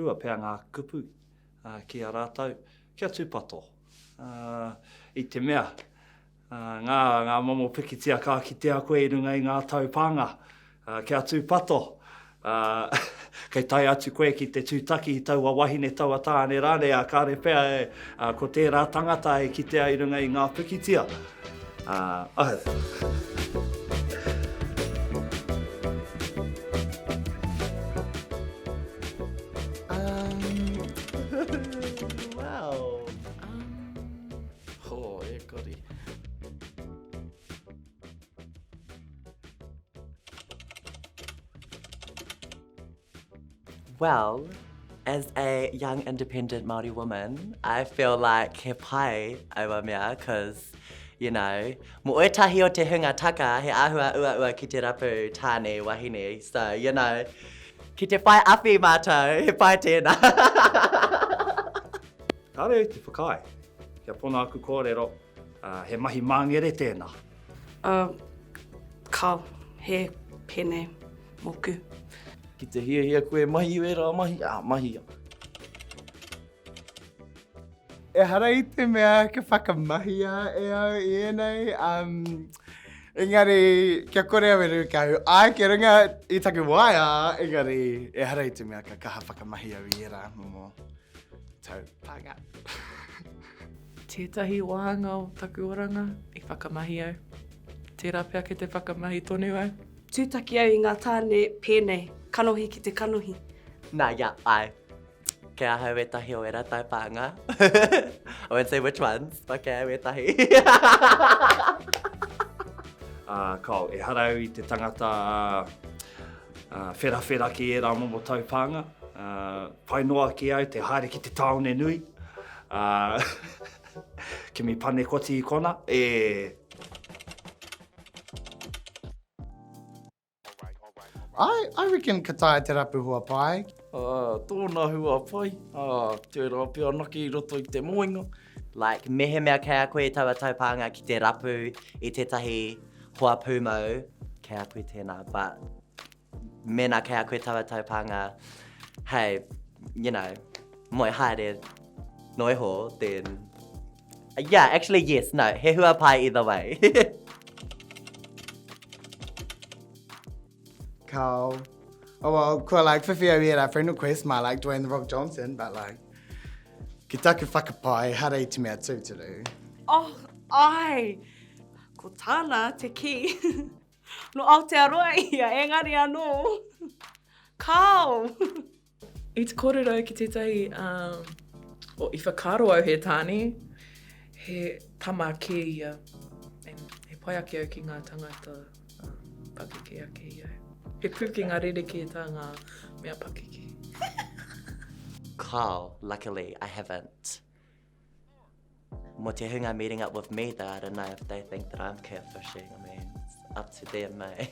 Rua pea ngā kupu ki a rātou, kia tūpato. I te mea, ngā, ngā momo pikitia ka kitea koe i runga i ngā taupānga, kia tūpato, kei tae atu koe ki te tūtaki i taua wahine, taua tāne rānei, ā, kāre pea e, ko tērā tangata e kitea i runga i ngā pikitia. Ā, Um, well. Um, oh, e kori. Well, as a young independent Māori woman, I feel like he pai aua mea, cause, you know, mo ētahi o te hunga taka, he āhua uaua ki te rapu tāne wahine, so, you know, ki te whai awhi mātou, he pai tēnā. Kāre au te whakaae. Kia pono aku kōrero, he mahi māngere tēnā. Uh, kao, he pēnei mōku. Ki te hiahia koe mahi i wērā mahi, ā, mahia. Ehara i te mea ka whakamahia e au i ēnei, um, engari kia kore au e rūkahu, āe ki runga i taku waea, engari ehara i te mea ka kaha whakamahi au i ērā momo taupānga. Tētahi wāhanga o taku oranga i whakamahi au. Tērā pea kei te whakamahi tonu au. Tūtaki au i ngā tāne pēnei, kanohi ki te kanohi. Nā, ia, āe. Kei ahau ētahi o ērā taupānga. I won't say which ones, but kei au ētahi. Ā, kāo, ehara au i te tangata wherawhera ki ērā momo taupānga. Pai noa ki au te haere ki te tāone nui, ā, kimi panekoti i kona, e. I, I reckon ka taea te rapu hua pai. Ā, tōna hua pai, ā, tērā pea anake i roto i te moenga. Like, mehemea kei a koe taua taupānga ki te rapu i tētahi hoa pūmau, kei a koe tēnā, but mēnā kei a koe taua taupānga, hey, you know, moe haere noa iho, then, yeah, actually yes, no, he hua pai either way. Kao. Oh well, kua like whiwhi au i ērā friend request mā like Dwayne The Rock Johnson, but like, ki taku whakapae, ehara i te mea tūturu. Oh, ai! Ko tāna te kī. Nō Aotearoa ia, engari anō. Kāo! I te kōrero au ki tētahi, um, o, i whakaaro au he tāne, he tama kē ia. And he pai ake au ki ngā tangata um, pakeke ake i au. He pūkenga rerekē tā ngā mea pakeke. Kāo, luckily I haven't. Mō te hunga meeting up with me though, I don't know if they think that I'm catfishing, I mean, it's up to them, eh?